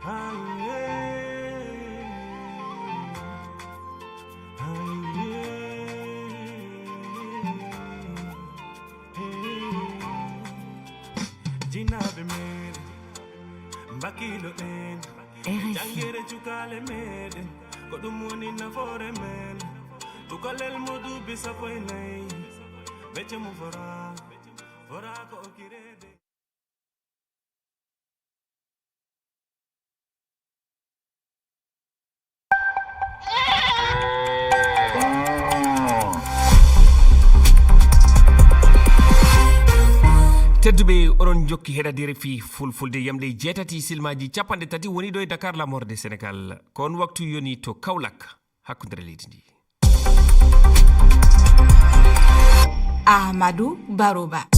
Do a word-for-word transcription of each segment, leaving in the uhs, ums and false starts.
Jinaaɓe meeɗen, mbakiloɗen, R F I. Jangere cukaale meeɗen, ko ɗum woni nafoore men. Cukalel mo duuɓi sappo e nayi, becce mum fora, fora ko o kireede. Tedduɓe, oɗon jokki heɗaade R F I Fulfulde, yamɗe jeetati silmaaji capanɗe tati woni ɗo e Dakar, la mort de Sénégal. Ko on waktu yoni to Kaolack, hakkundere leydi ndi. Ahmadou Baroba.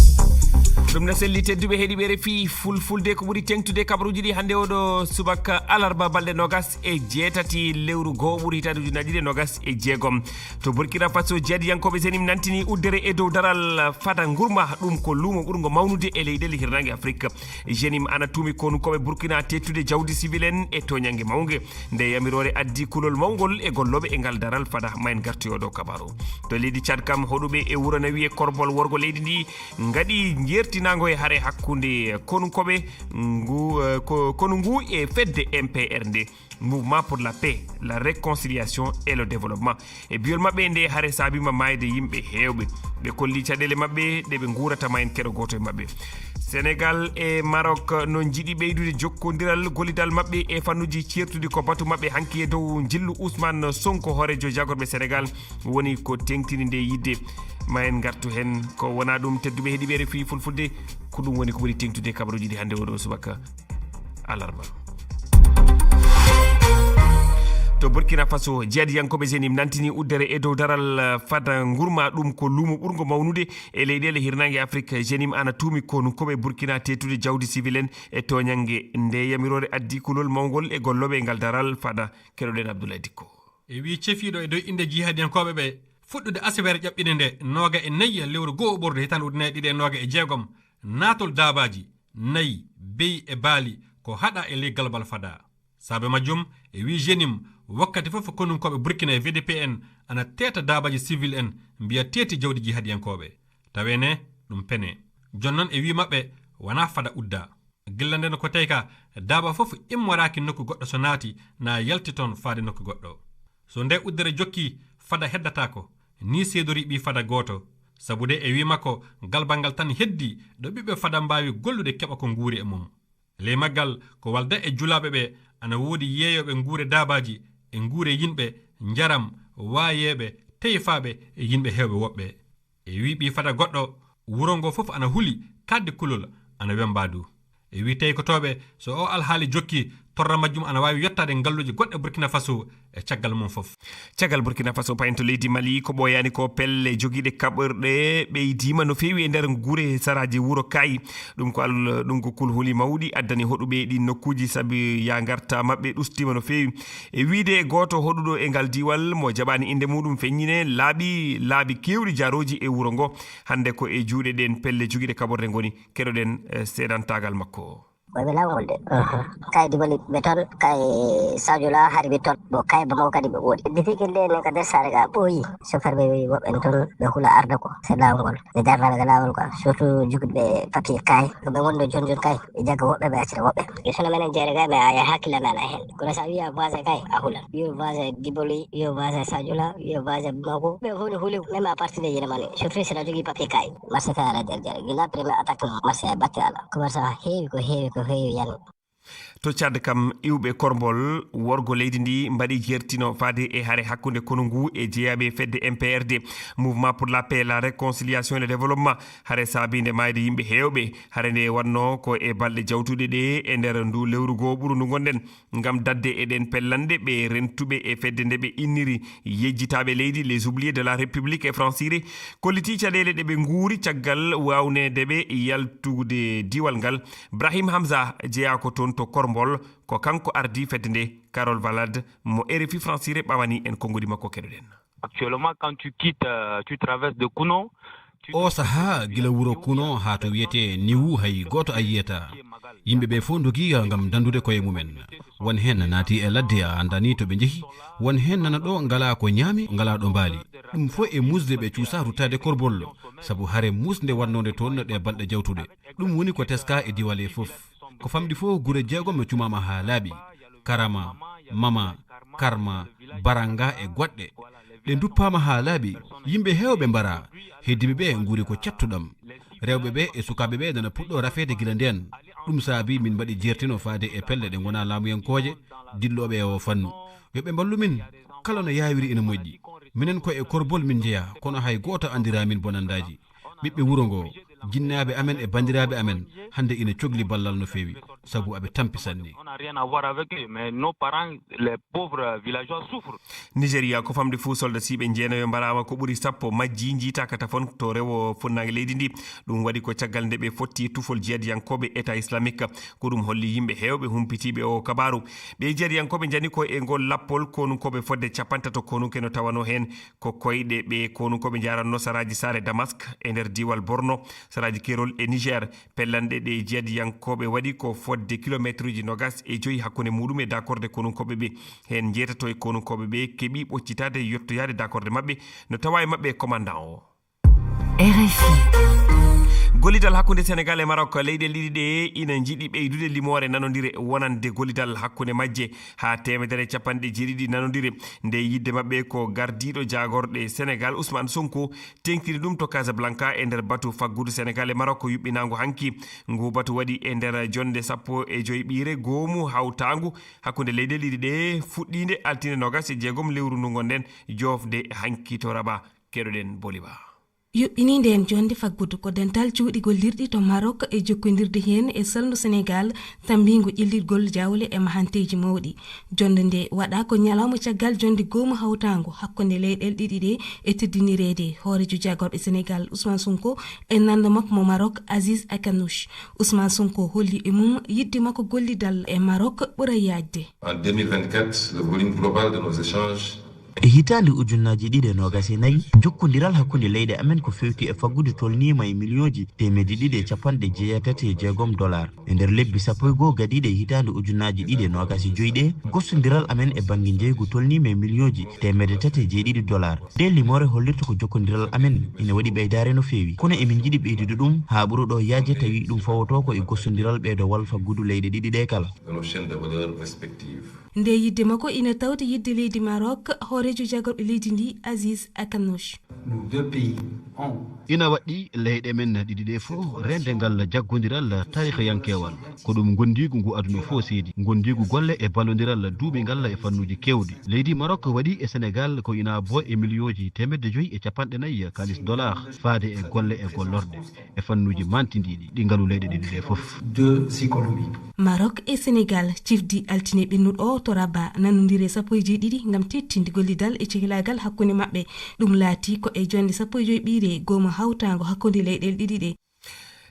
Ɗum na selli, tedduɓe heɗiiɓe R F I Fulfulde, ko ɓuri teŋtude kabaruuji ɗi hannde oɗo subaka alarba, balɗe nogas e jeetati lewru goo ɓuru hitaande ujunnaji ɗiɗi e nogas e jeegom. To Burkina Faso, jihadiyankooɓe Zenim nantini uddere e dow daral fada ngurma, ɗum ko luumo ɓurngo mawnude e leyɗeele hirnaange Afrik. Zenim ana tuumi konunkooɓe Burkina teettude jawdi sivil en e tooñannge mawnge. Nde yamiroore addi kulol mawngol e gollooɓe e ngal daral fada. Ma en ngartu e oɗo kabaru. To leydi Tchad kam, hoɗuɓe e wuro na wiye Korbol worgo leydi ndi ngaɗi njeertinaango e hare hakkunde konunkooɓe ngu, eh, ko, konu ngu e fedde M P R nde, Mouvement pour la paix, la réconciliation et le développement. E biyol maɓɓe, nde hare saabima maayde yimɓe heewɓe. Ɓe kolli caɗeele maɓɓe ɗe ɓe nguurata, ma en keɗo gooto e maɓɓe. Sénégal e Maroc no njiɗi ɓeydude jokkondiral gollidal maɓɓe e fannuji ceertuɗi. Ko batu maɓɓe hanki e dow njillu Ousmane Sonko, hooreejo jaagorɓe Sénégal, woni ko teŋtini nde yidde. Ma en ngartu heen. Ko wonaa ɗum, tedduɓe heɗiiɓe R F I Fulfulde, ko ɗum woni ko ɓuri teŋtude kabaruuji ɗi hannde oɗo subaka alarba. To Burkina Faso, jihadiyankooɓe Zenim nantini uddere e dow daral, eh, fada ngurma, ɗum ko luumo ɓurngo mawnude e leyɗeele hirnaange Afrik. Zenim ana tuumi konunkooɓe Burkina teettude jawdi sivil en e tooñannge. Nde yamiroore addi kulol mawngol e gollooɓe e ngal daral fada. Keɗoɗen Abdoulaye Dikko. E wii cefiiɗo e dow innde jihadiyankooɓe ɓe, fuɗɗude asiwere ƴaɓɓinde nde, nooga e nayi lewru goo ɓordu hitaande ujunnaji ɗiɗi e nooga e jeegom, naatol daabaaji, nayi, beyi e baali ko haɗa e ley galbal fada. Saabe majjum, e wii Zenim, wakkati fof konunkooɓe Burkina e V D P en ana teeta daabaaji sivil en, mbiya teeti jawdi jihadiyankooɓe. Tawee ne, ɗum pene. Jooni noon, e wii maɓɓe, wonaa fada udda. Gilla nden ko tawi ka daaba fof immoraaki nokku goɗɗo so naati, na yalti toon faade nokku goɗɗo. So nde uddere jokki, fada heddataako, ni seedori ɓii fada gooto. Sabu de, e wii makko, galbal ngal tan heddi ɗo ɓiɓɓe fada mbaawi gollude keɓa ko nguuri e mum. Ley maggal, ko Walda e julaaɓe ɓe ana woodi yeeyooɓe nguure daabaaji e nguure yinɓe, njaram, waayeeɓe, teyfaaɓe e yinɓe heewɓe woɓɓe. E wii ɓii fada goɗɗo, wuro ngo fof ana huli, kaɗdi kulol ana wemba du. E wii teykotooɓe, so o alhaali jokki, torra majjum ana waawi yottaade ngalluuje goɗɗe Burkina Faso e caggal mum fof. Caggal Burkina Faso, payen to leydi Mali, ko ɓooyaani ko, pelle jogiiɗe kaɓorɗe ɓeydiima no feewi e nder gure saraaji wuro Kaayi. Ɗum ko al-, ɗum ko kulhuli mawɗi addani hoɗuɓe e ɗin nokkuuji, sabi yaa ngarta maɓɓe ɗustiima no feewi. E wiide gooto hoɗuɗo e ngal diiwal mo jaɓaani innde muɗum feññine, laaɓi, laabi keewɗi jaarooji e wuro ngo. Hannde ko e juuɗe ɗen pelle jogiiɗe kaɓorɗe ngoni. Keɗoɗen, eh, seedantaagal makko. Ɓe welaa ngol de. Kay Diboli ɓe toon, kay Sadio La hari ɓe toon. Bon, kay Bamako kadi ɓe woodi. Difficulté ne ka nder saare ga ɓooyi. Chauffeur ɓe wi woɓɓe en toon ɓe hula arda ko. C'est laawol ngol. Ɓe darnaaɓe ka laawol quoi. Surtout jogiiɓe papier kay. Ko ɓe wonno jooni jooni kay. Ɓe jagga woɓɓe, ɓe accira woɓɓe. Yo sono menen jeere ga, mais a yaha hakkille ala heen. Kono so a wiya voisin kay, a hulan. Wiyo voisin Diboli, wiyo voisin Sadio La, wiyo voisin Bamako. Ɓe fof ne huli, même à partir de Yérémani. Surtout si aɗa jogii papier kay. Marché kay ala nder jeere. Gila premier attaque marché e batte ala. Commerçant heewi ko heewi ko heewi yani. To Tchad kam, iwɓe kormbol worgo leydi ndi mbaɗi jertino faade e hare hakkunde konu ngu e jeyaaɓe e fedde M P R D, Mouvement pour la Paix, la Réconciliation et le Développement. Hare saabiinde maayde yimɓe heewɓe. Hare nde wannoo ko e balɗe jawtuɗe ɗe e nder ndu lewru goo ɓuru ndu ngonɗen. Ngam daɗde e ɗen pellanɗe, ɓe rentuɓe e fedde nde ɓe inniri Yejjitaaɓe leydi, les oubliés de la République e francire, kollitii caɗeele ɗe ɓe nguuri caggal waawneede ɓe yaltude diiwal ngal. Brahim Hamza jeyaa ko toon to Kormbol, ko kanko ardii fedde nde. Carole Valade mo R F I francire ɓawanii en konngudi makko, keɗoɗen. Actuellement, quand tu quittes, euh, tu traverses de Kouno, Oo sahaa, gila wuro Kuno haa to wiyetee Niwu, hay gooto a yiyataa. Yimɓe ɓee fof ndogii ngam danndude koye mumen. Won heen naati e ladde, a anndaani to ɓe njehi. Won heen nana ɗo ngalaa ko ñaami, ngalaa ɗo mbaali. Ɗum fof e muusde ɓe cuusaa ruttaade Korbol, sabu hare muusnde waɗnoonde toon ɗee balɗe jawtuɗe. Ɗum woni ko teskaa e diiwal hee fof. Ko famɗi fof gure jeegom cumaama haa laaɓi. Karama, Mama, Karma, Baranga e goɗɗe. Ɗe nduppaama haa laaɓi, yimɓe heewɓe mbaraa, heddiiɓe ɓe nguuri ko cattuɗam. Rewɓe ɓe e sukaaɓe ɓe nana puɗɗoo rafeede gila ndeen. Ɗum saabii min mbaɗi jeertino faade e pelle ɗe ngonaa laamuyankooje, dillooɓe e oo fannu. Yo ɓe mballu min, kala no yaawiri ina moƴƴi. Minen ko e Korbol min njeyaa, kono hay gooto anndiraa min bonanndaaji. Ɓiɓɓe wuro ngo, jinnaaɓe amen e banndiraaɓe amen, hannde ina cogli ballal no feewi, sabu aɓe tampi sanne. On n'a rien à voir avec eux, mais nos parents, les pauvres villageois souffrent. Nigeria, ko famɗi fuu, soldasiiɓe jeenayo mbaraama, ko ɓuri sappo majji njiitaaka tafon to rewo funnaange leydi ndi. Ɗum waɗi ko caggal nde ɓe fotti tufol jihadiyankooɓe État Islamique. Ko ɗum holli yimɓe heewɓe humpitiiɓe oo kabaaru. Ɓee jihadiyankooɓe njani ko e ngol lappol konunkooɓe fodde capantato konunke, no tawanoo heen ko koyɗe ɓee konunkooɓe njaranno saraaji saare Damask e nder diiwal Borno, saraaji Kerol e Niger. Pellanɗe ɗe jihadiyankooɓe waɗi ko fodde kilomeetruuji nogas e joyi hakkunde muɗum e dakorde konunkooɓe ɓe. Heen njeetato e konunkooɓe ɓe keɓi ɓoccitaade yottoyaade dakorde maɓɓe, no tawa e maɓɓe e commandant o. R F I. Gollidal hakkunde Senegal e Maroc, leyɗe ɗiɗi ɗe ina njiɗi ɓeydude limoore nanondire wonande gollidal hakkunde majje haa teemedere e capanɗe jeeɗiɗi nanondire. Nde yidde maɓɓe ko gardiiɗo jaagorɗe Senegal, Ousmane Sonko, teŋtini ɗum to Casablanca e nder batu faggudu Senegal e Maroc yuɓɓinaangu hanki. Ngu batu waɗi e nder jonnde sappo e joy ɓiire goomu hawtaangu hakkunde leyɗe ɗiɗi ɗe, fuɗɗiinde altine noogas e jeegom lewru ndu ngonɗen, joofde hanki to Rabat. Keɗoɗen Boliba. Yuɓɓini ndeen jonnde faggudu ko dental cuuɗi gollirɗi to Maroc e jokkondirde heen e salndu Senegal, tammbingu ƴellirgol jawle e mahanteeji mawɗi. Jonnde nde waɗa ko ñalawma caggal jonnde goomu hawtaango hakkunde leyɗeele ɗiɗi ɗe e teddinireede hooreejo jaagorɓe Senegal, Ousmane Sonko, e nanndo makko mo Maroc, Aziz Akanouch. Ousmane Sonko holli e mum yiɗde makko gollidal e Maroc ɓura yaajde. En deux mille vingt-quatre, le volume global de nos échanges E hitaande ujunnaaji ɗiɗi e noogas e nayi, jokkondiral hakkunde leyɗe amen ko feewti e faggudu tolniima e miliyooji teemedde ɗiɗi e capanɗe jeetati e jeegom dollar. E nder lebbi sappo e goo gaɗiiɗe e hitaande ujunnaaji ɗiɗi e noogas e joy ɗe, gostondiral amen e bannge njeeygu tolniima e miliyooji teemedde tati e jeeɗiɗi dollar. Ndee limoore hollirta ko jokkondiral amen ina waɗi ɓeydaare no feewi, kono emin njiɗi ɓeydude ɗum haa ɓura ɗo yaajde, tawi ɗum fawotoo ko e gostondiral ɓeydowal faggudu leyɗe ɗiɗi ɗe kala. De nos chaînes de valeur respectives. Nde yidde makko ina tawti yidde leydi Maroc, hooreejo jaagorɓe leydi ndi, Aziz Akanouch. Nos deux pays ont Ina waɗɗii leyɗe men ɗiɗi ɗe fof reende ngal jaggondiral taarikhyankeewal. Ko ɗum ngondiigu ngu aduna fof seedi, ngondiigu golle e ballondiral duuɓi ngal e fannuuji keewɗi. Leydi Maroc waɗi e Senegal ko ina boo e miliyooji teemedde joy e capanɗe nayi kaalis dollar faade e golle e gollorɗe e fannuuji mantindiiɗi ɗi ngalu leyɗe ɗiɗi ɗe fof. Deux économies. Maroc e Senegal cifdi altine ɓennuɗo o to Rabat nanondire sappo e jeeɗiɗi ngam tettinde gollidal e cehilaagal hakkunde maɓɓe. Ɗum laati ko e jonnde sappo e joy ɓiire goomu hawtaango hakkunde leyɗeele ɗiɗi ɗe.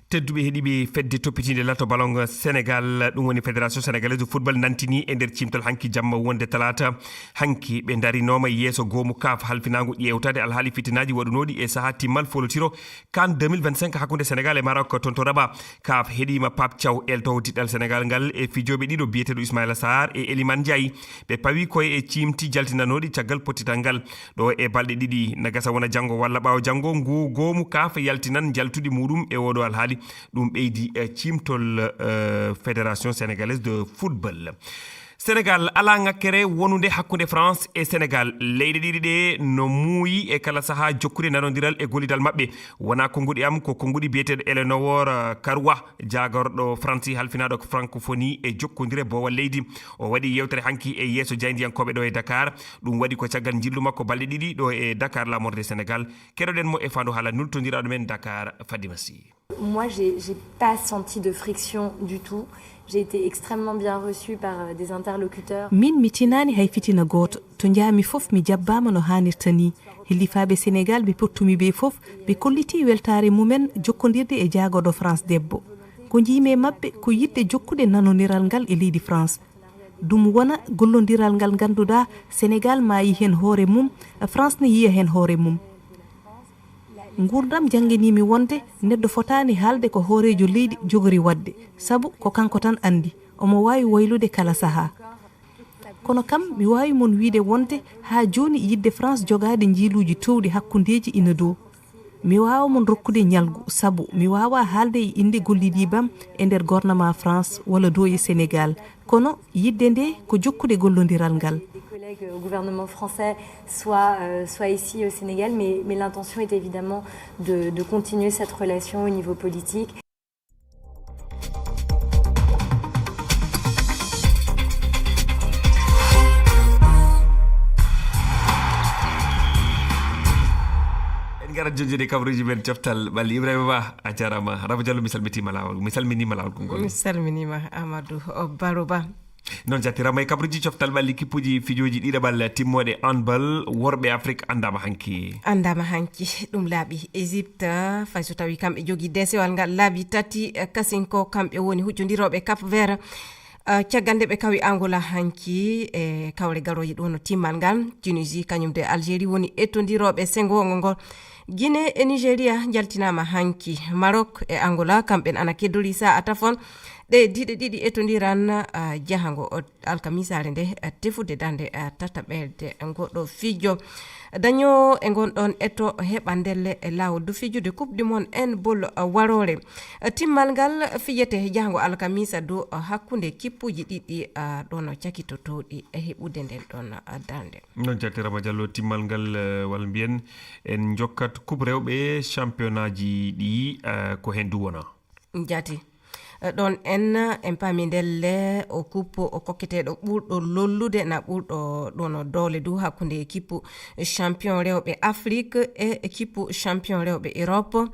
Tedduɓe heɗiiɓe, fedde toppitiinde lato ballon Senegal, ɗum woni Fédération Sénégalaise de Football, nantini e nder cimtal hanki jamma wonde talaata. Hanki ɓe ndarinooma yeeso goomu kaf halfinaangu ƴeewtaade alhaali fitinaaji waɗunooɗi e sahaa timmal folotiro CAN deux mille vingt-cinq hakkunde Senegal e Maroc toon to Rabat. Kaf heɗiima Pape Thiaw, eltoowo diɗɗal Senegal ngal, e fijooɓe ɗiɗo biyeteeɗo Ismaila Sarr e Elimane Ndiaye. Ɓe pawi koye e ciimti jaltinanooɗi caggal pottital ngal. Ɗo e balɗe ɗiɗi, na gasa wona janngo walla ɓaawo janngo, ngu goomu kaf yaltinan njaltuɗi muɗum e oɗo alhaali. Ɗum ɓeydi, eh, ciimtol, eh, Fédération Sénégalaise de Football. Senegal, alaa ŋakkere wonunde hakkunde France e Senegal. Leyɗe ɗiɗi ɗe no muuyi e kala sahaa jokkude nanondiral e gollidal maɓɓe. Wonaa konnguɗi am, ko konnguɗi biyeteeɗo Eleonore, eh, Karoua, jaagorɗo Faransi halfinaaɗo ko Francophonie e jokkondire boowal leydi. O waɗi yeewtere hanki e yeeso jaayndiyankooɓe ɗo e Dakar. Ɗum waɗi ko caggal njillu makko balɗe ɗiɗi ɗo e Dakar, laamorde Senegal. Keɗoɗen mo e faandu haala nultondiraaɗo men Dakar, Fadima Sy. Moi, j'ai, j'ai pas senti de friction du tout. J'ai été extrêmement bien reçue par, euh, des interlocuteurs. Min, mi tinaani hay fitina gooto. To njahmi fof, mi jabbaama no haanirta nii. Hillifaaɓe Senegal ɓe pottumi ɓe fof, ɓe kollitii weltaare mumen jokkondirde e jaagorɗo France debbo. Ko njiimi e maɓɓe ko yiɗde jokkude nanondiral ngal e leydi France. Ɗum wona gollondiral ngal ngannduɗaa Senegal maa yi heen hoore mum, France ne yiya heen hoore mum. Nguurndam jannginii mi wonde neɗɗo fotaani haalde ko hooreejo leydi jogori waɗde, sabu ko kanko tan anndi, omo waawi waylude kala sahaa. Kono kam, mi waawi mon wiyde wonde haa jooni yiɗde France jogaade njiiluuji toowɗi hakkundeeji ina dow. Mi waawa mon rokkude ñalngu, sabu mi waawaa haalde e innde gollidiiɓe am e nder gornamaa France walla dow e Senegaal. Kono yiɗde nde ko jokkude gollondiral ngal. Des collègues au gouvernement français, soit, euh, soit ici au Sénégal, mais, mais l'intention est évidemment de, de continuer cette relation au niveau politique. En ngarat jonjoni kabaruuji men coftal ɓalli. Ibrahima Ba, a jarama. Rabo Diallo, mi salmitima laawol, mi salminima laawol konngol. Mi salminima Amadou Baro Ba. Noon jattirama e kabaruuji coftal ɓalli. Kippuuji fijooji ɗiɗaɓal timmooɗe handball worɓe Afrik anndaama hanki. Anndaama hanki, ɗum laaɓi Égypte, fay so tawi kamɓe jogii deesewal ngal laabi tati, kasin ko kamɓe woni hujjondirooɓe Cap Vert. Caggal nde ɓe kawi Angola hanki e kawle garooje ɗo no timmal ngal, Tunisie kañum de Algérie woni ettondirooɓe sengoongo ngol. Guinée e Nigeria njaltinaama hanki. Maroc e Angola kamɓen ana keddori sa'a tafon. Ɗe diɗe ɗiɗi ettondiran jahango alkamisaare nde tefude darnde tataɓerde ngoɗo fijo. Dañoowo e ngon ɗon eto heɓa ndelle e laawol du fijude Coupe du Monde en bol waroore. Timmal ngal fijete jahango alkamisa du hakkunde kippuuji ɗiɗi ɗono cakitotooɗi heɓude nden ɗon darnde. Noon jattirama Diallo, timmal ngal walla mbiyen en jokkat coupe rewɓe championnat ji ɗi ko heen du wona. Jaati. Ɗon en en paami ndelle o coupe o kokketeeɗo ɓurɗo lollude na ɓurɗo ɗono doole du hakkunde kippu champion rewɓe Afrique e kippu champion rewɓe Europe.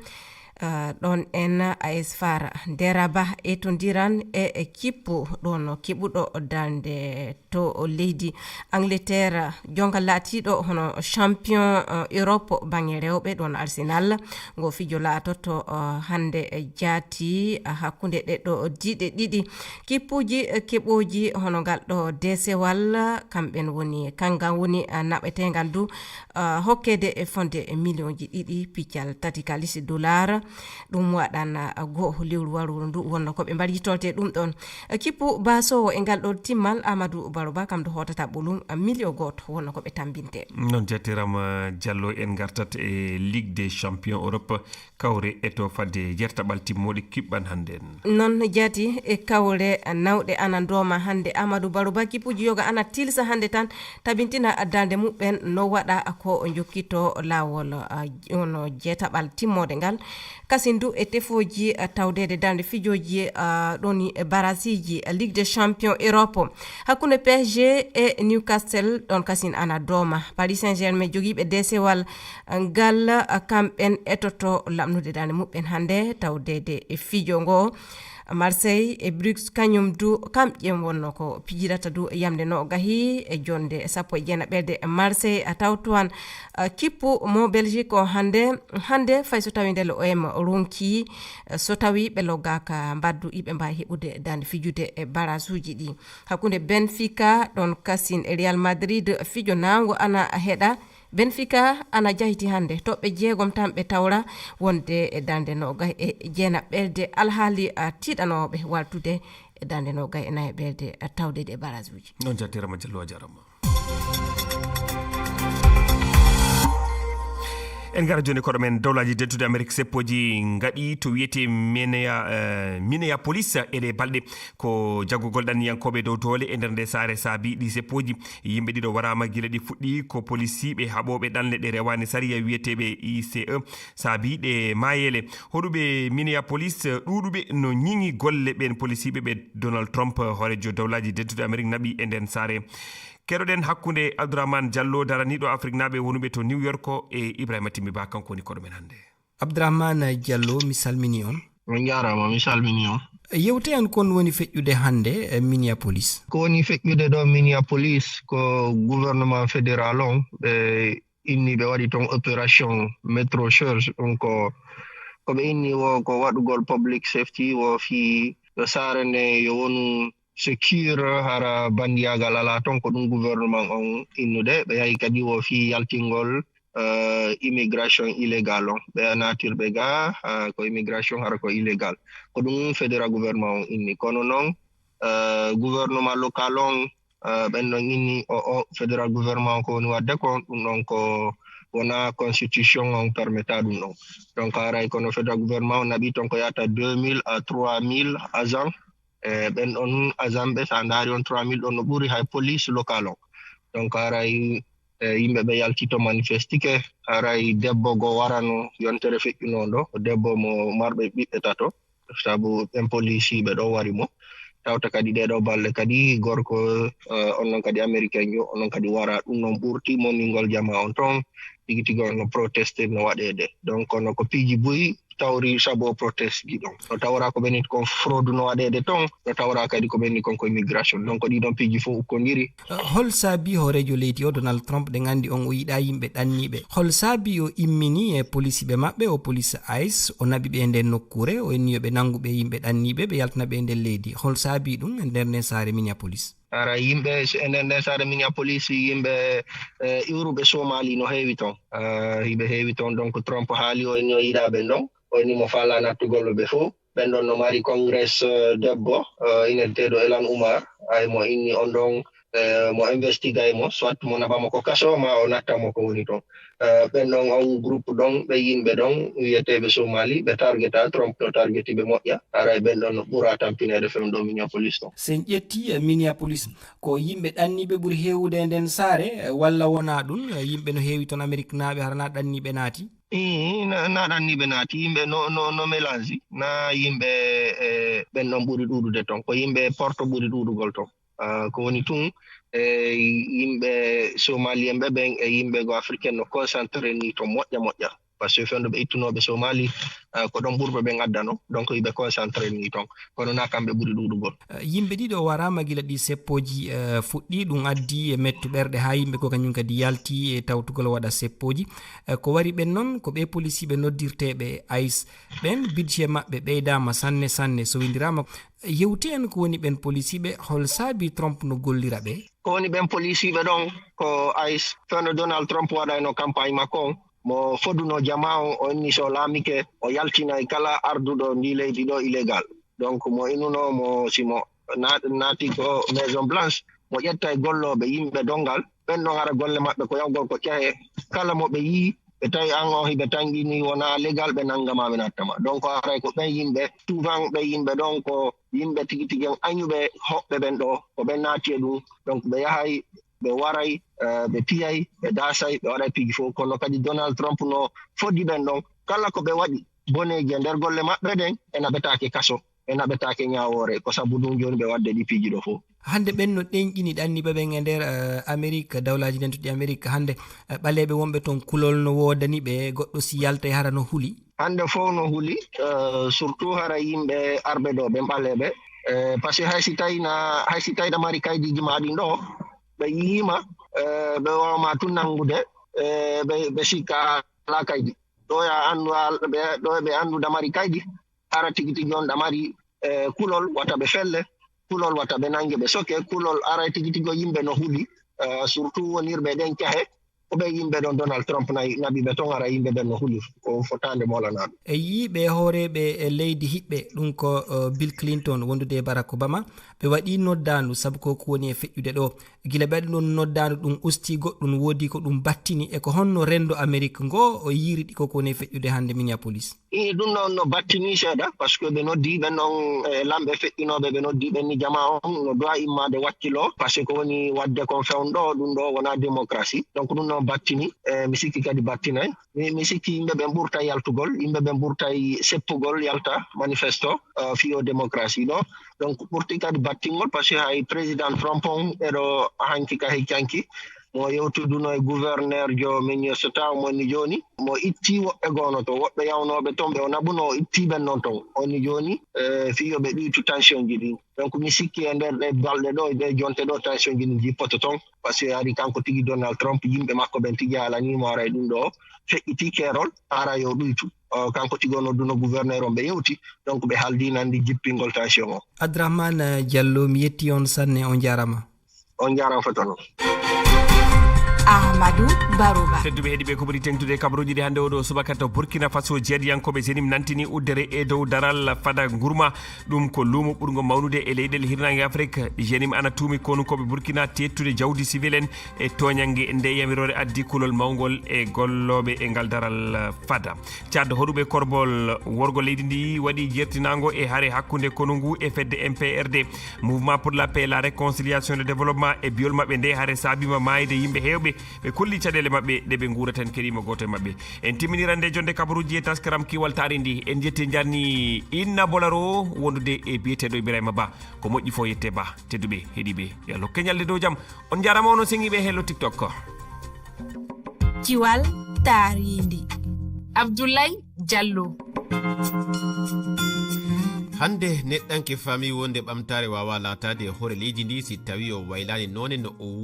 Ɗon en A S Far Deraba etondiran e kippu ɗono keɓuɗo darnde to leydi Angleterre, jongal laatiiɗo hono champion Europe baŋŋe rewɓe ɗon Arsenal. Ngo fijo laatoto hannde jaati hakkunde ɗeɗo diɗe ɗiɗi. Kippuuji keɓooji hono ngal ɗo deesewal kamɓen woni, kanngan woni naɓeteengal du hokkeede e fonde miliyonji ɗiɗi piccal tati kalis dollar. Ɗum waɗan goo lewru warooru ndu wonno ko ɓe mbarjitolte ɗum ɗon. Kippu baasoowo e ngal ɗo timmal Amadou Baro Ba kam ndu hootata ɓolum miliyo gooto wonno ko ɓe tambinte. Noon jattirama Diallo, en ngartat e Ligue des champions Europe, kawre eto fadde jertaɓal timmooɗe kiɓɓan hannde en. Noon jaati e kawre nawɗe ana ndooma hannde Amadou Baro Ba, kippuuji yoga ana tilsa hannde tan tabintina darnde muɓɓen no waɗa ko jokkito laawol. Ono jeetaɓal timmoode ngal kasin du e tefooji tawdeede darnde fijooji ɗoni barasiiji Ligue des champions Europe hakkunde P S G e Newcastle. Ɗon kasin ana dooma Paris Saint-Germain jogiiɓe deesewal ngal, kamɓen etoto lamnude darnde muɓɓen hannde tawdeede e fijo ngo. Marseille e Bruges kañum du kamƴe wonno ko pijirata du yamde no gahi e jonde sappo e jeenaɓerde Marseille a tawtuwan kippu mo Belgique o hannde. Hannde fay so tawi ndelle O M ronki so tawi ɓe loggaka mbaddu iɓe mbawi heɓude darnde fijude e barasuji ɗi hakkunde Benfica ɗon kasin e Real Madrid fijo nango ana heɗa. Benfica ana jahiti hannde toɓɓe jeegom tan ɓe tawra wonde e darnde noga e jeenaɓerde alhaali tiiɗanooɓe waltude e darnde noga e nayaɓerde tawdeede e barasuji. Noon jattirama Diallo, a jarama. En ngara jooni koɗo men dowlaji dettude Amerik seppoji ngaɗi to wiyete Minneapolis e ɗe balɗe. Ko jaggugol ɗanniyankooɓe dow doole e nder nde saare saabi ɗi seppoji. Yimɓe ɗiɗo waraama gila ɗi fuɗɗi ko polisiiɓe haɓooɓe ɗanle ɗe rewaani sariya wiyeteeɓe I C E saabi ɗe maayeele. Hoɗuɓe Minneapolis ɗuuɗuɓe no ñiŋi golle ɓeen polisiiɓe ɓe Donald Trump hooreejo dowlaji dettude Amerik naɓi e nden saare. Keɗoɗen hakkunde Abdourahmane Diallo daraniiɗo Afriknaaɓe wonuɓe to New York e Ibrahima Timmi Ba, kanko woni koɗo men hannde. Abdourahmane Diallo, mi salmini on. On jarama, mi salmini on. Yewte an, kon woni feƴƴude hannde Minneapolis? Ko woni feƴƴude ɗo Minneapolis ko gouvernement fédéral on ɓe inni ɓe waɗi toon opération Metro Search, ɗum ko ko ɓe inni wo ko waɗugol public safety wo fii ɗo saare nde yo wonu secure, hara banndiyagal alaa toon, ko ɗum gouvernement on innude. Ɓe yahi kadi wo fii yaltingol eh, immigration illégal on. Ɓe a naatirɓe ga, eh, ko immigration hara ko illégal. Ko ɗum federal gouvernement on inni. Kono noon, eh, gouvernement local on, eh, ɓen ɗon inni o, o federal gouvernement on ko woni waɗde ko, ɗum ɗon ko wona constitution on permetta ɗum ɗon. Donc, haray kono federal gouvernement on naɓi toon ko yahata deux mille à trois mille agents. Eh, ɓen ɗon agent ɓe, so a ndaari on trois mille ɗon no ɓuri hay police local on. Donc, haray, eh, yimɓe ɓe yalti to manifestike, haray debbo go warano yontere feƴƴuno ɗo, debbo mo marɓe ɓiɓɓe tato, sabu ɓen polisiiɓe ɗo wari mo. Tawta kadi ɗee ɗoo balɗe kadi gorko, eh, on non kadi américain jo, on non kadi wara. Ɗum non ɓurti moningol jama on ton, tigi tigi on no proteste no waɗeede. Donc, kono ko piiji buy tawri sabu o proteste ji ɗon. No tawra ko ɓeni kon fraude no waɗeede ton, no tawra kadi ko ɓeni kon ko immigration. Donc, ɗi ɗon piiji fof ukkondiri. Eh, hol saabi hooreejo leydi o, Donald Trump, ɗen anndi on o yiɗaa yimɓe ɗanniiɓe? Hol saabi o immini e polisiiɓe maɓɓe, o police ice, o naɓi ɓe e nden nokkuure, o inni yo ɓe nanngu ɓe yimɓe ɗanniiɓe, ɓe yaltina ɓe e nder leydi? Hol saabi ɗum e nder nden saare Minneapolis? Ara yimɓe so e nder nden saare Minneapolis, yimɓe, eh, iwruɓe Somali no heewi ton. Ah, hiɓe heewi ton, donc Trump haali o inni o yiɗaa ɓe ɗon, o inni mo faalaa nattugol ɓe fof. Ɓen ɗon no mari Congress, eh, debbo, eh, ineteeɗo Ilhan Omar, ay mo inni on ɗon, eh, mo investigay mo, soit mo naɓa mo ko kaso, ma o natta mo ko woni ton. Eh, ɓen ɗon on groupe ɗon, ɓe yimɓe ɗon, wiyeteeɓe Somali, ɓe targeta, Trump no targeti ɓe moƴƴa, haray ɓen ɗon no ɓura tampineede fewndo Minneapolis ɗon. Sen ƴetti, eh, Minneapolis, ko yimɓe ɗanniiɓe ɓuri heewude e nden saare, eh, walla wonaa ɗum, eh, yimɓe no heewi ton Ameriknaaɓe hara na ɗanniiɓe naati? Ii, na, na ɗanniiɓe naati, yimɓe no, no, no mélange, na yimɓe, eh, ɓen ɗon ɓuri ɗuuɗude ton, ko yimɓe Porto ɓuri ɗuuɗugol ton. Ah, ko woni tun, eh, yimɓe Somalien ɓe ɓen e yimɓe go Africain no concentré ni ton moƴƴa moƴƴa. Parce que fewndo ɓe ittunooɓe Somali, ah, ko ɗon ɓurɓe ɓen addano, donc hiɓe concentré ni ton. Kono na kamɓe ɓuri ɗuuɗugol. Eh, yimɓe ɗiɗo waraama gila ɗi seppooji, eh, fuɗɗi, ɗum addi e mettu ɓerɗe haa yimɓe ko kañum kadi yalti e tawtugol waɗa seppooji. Eh, ko wari ɓen noon, ko ɓe polisiiɓe noddirteeɓe ice ɓen, budget maɓɓe ɓeydaama sanne sanne, so winndiraama. Yewti en ko woni ɓen polisiiɓe, hol saabi Trump no gollira ɓe? Ko woni ɓen polisiiɓe ɗon, ko ice, fewndo Donald Trump waɗayno campagne makko on, mo foduno jama on, o inni so laamike, o yaltinay kala arduɗo ndi leydi ɗo illégal. Donc, mo inuno mo, si mo na-, naati ko Maison Blanche, mo ƴettay gollooɓe, yimɓe donngal, ɓen ɗon hara golle maɓɓe ko yahgol ko cahe, kala mo ɓe yii, ɓe tawi an on hiɓe tanƴini wona légal, ɓe nangama, ɓe nattama. Donc, haray ko ɓen yimɓe, souvent ɓen yimɓe ɗon ko yimɓe tigi tigi en añuɓe hoɓɓe ɓen ɗo, ko ɓen naati e ɗum. Donc, ɓe yahay, ɓe waray, eh, ɓe piyay, ɓe daasay, ɓe waɗay piiji fof. Kono kadi Donald Trump no foddi ɓen ɗon. Kala ko ɓe waɗi boneeji e nder golle maɓɓe ɗen, ɓe naɓetaake kaso, ɓe naɓetaake ñaawoore. Ko sabu ɗum jooni ɓe waɗde ɗi piiji ɗo fof. Hannde ɓen no ɗenƴini ɗanniiɓe ɓen e nder, eh, Amerik, dawlaaji dentuɗi Amerik. Hannde, eh, ɓaleeɓe wonɓe toon kulol no woodani ɓe, goɗɗo si yaltay hara no huli. Hannde fof no huli, eh, surtout hara yimɓe arɓe ɗo, ɓen ɓaleeɓe. Eh, parce que hay si tawi na, hay si tawi ɗa mari kaydiiji ma ɗin ɗo, ɓe yiima, eh, ɓe waawma tun nanngude, eh, ɓe, ɓe sikka alaa kaydi. Ɗo ya anndu al-, ɓe, ɗo ɓe anndu ɗa mari kaydi, hara tigi tigi on ɗa mari, eh, kulol, wata ɓe felle, kulol wata ɓe nannge ɓe soke, kulol aray tigi tigi o yimɓe no huli, eh, surtout wonirɓe ɗen cahe, ko ɓe yimɓe ɗon Donald Trump nayi, naɓi ɓe ton, ara yimɓe ɓen no huli, ko fotaande molanaaɗo. E yiiɓe hooreeɓe e leydi hiɓɓe, ɗum ko, eh, Bill Clinton wondude e Barack Obama, ɓe waɗi noddaandu sabu ko ko woni e feƴƴude ɗo. Gila ɓe waɗi ɗum noddaandu, ɗum usti goɗɗum, woodi ko ɗum battini, e ko honno renndo Amerik ngo o yiiri ɗi ko ko woni e feƴƴude hannde Minneapolis? Ii, ɗum noon no battini seeɗa, parce que ɓe noddi ɓen ɗon, eh, lamɓe feƴƴinooɓe, ɓe noddi ɓen ni jama on no doit immaade wakkilo, parce que ko woni waɗde kon fewndo ɗum ɗo wona démocratie. Donc ɗum noon battini, eh, mi sikki kadi battinay. Mi, mi sikki yimɓe ɓen ɓurtay yaltugol, yimɓe ɓen ɓurtay seppugol yalta manifesto, eh, fiyo démocratie ɗo. Donc ɓurti kadi battingol, parce que hay président Trump on ɓeɗo hanki ka heccanki, mo yewtuduno e gouverneur jo Minnesota, o moni jooni, mo itti woɓɓe goono to, woɓɓe yawnooɓe ton, ɓe o naɓuno, o itti ɓen noon ton. Oni jooni, eh, fii yo ɓe ɗuytu tension ji ɗin. Donc, mi sikki e nder ɗe balɗe ɗo, e ɗe jonte ɗo, tension ji ɗin jippoto ton. Parce que ari kanko tigi Donald Trump, yimɓe makko ɓen tigi haalanii mo, haray ɗum ɗo feƴƴiti keerol, hara yo ɗuytu. O, kanko tigi o nodduno gouverneur on, ɓe yewti, donc ɓe haaldi nandi jippingol tension o. Abdourahmane Diallo, mi yetti on sanne, on jaarama. On jaarama foto noon. Ahmadou Barouba. Tedduɓe heɗiɓe, ko ɓuri teŋtude e kabaruuji ɗi hannde oɗo subaka to Burkina Faso, jeeɗiyankooɓe Zenim nantini uddere e dow daral fada ngurma. Ɗum ko luumo ɓurngo mawnude e leyɗeele hirnaange Afrik. Zenim ana tuumi konukooɓe Burkina teettude jawdi civil en e tooñannge. Nde yamiroore addi kulol mawngol e gollooɓe e ngal daral fada. Tchad, hoɗuɓe korbol worgo leydi ndi waɗi jertinaango e hare hakkunde konu ngu e fedde M P R D, Mouvement pour la Paix, la Réconciliation et le Développement, e biyol maɓɓe nde hare saabima maayde yimɓe heewɓe. Ɓe kolli caɗeele maɓɓe ɗe ɓe nguurata en, keɗiima gooto e maɓɓe. En timminira nde jonde kabaruuji e taskaram Kiwal Taari ndi. En jetti njarni Inna Bolaro wondude e biyeteeɗo Ibrahima Ba. Ko moƴƴi fof yette Ba. Tedduɓe heɗiiɓe, yo Allah hokke ñalde dow jam. On njaaraama onon seŋiiɓe e hello TikTok. Kiwal Taari ndi. Abdoulaye Diallo. Hannde neɗɗanke faami wonde ɓamtaare waawaa laataade e hoore leydi ndi si tawii o waylaani noone no o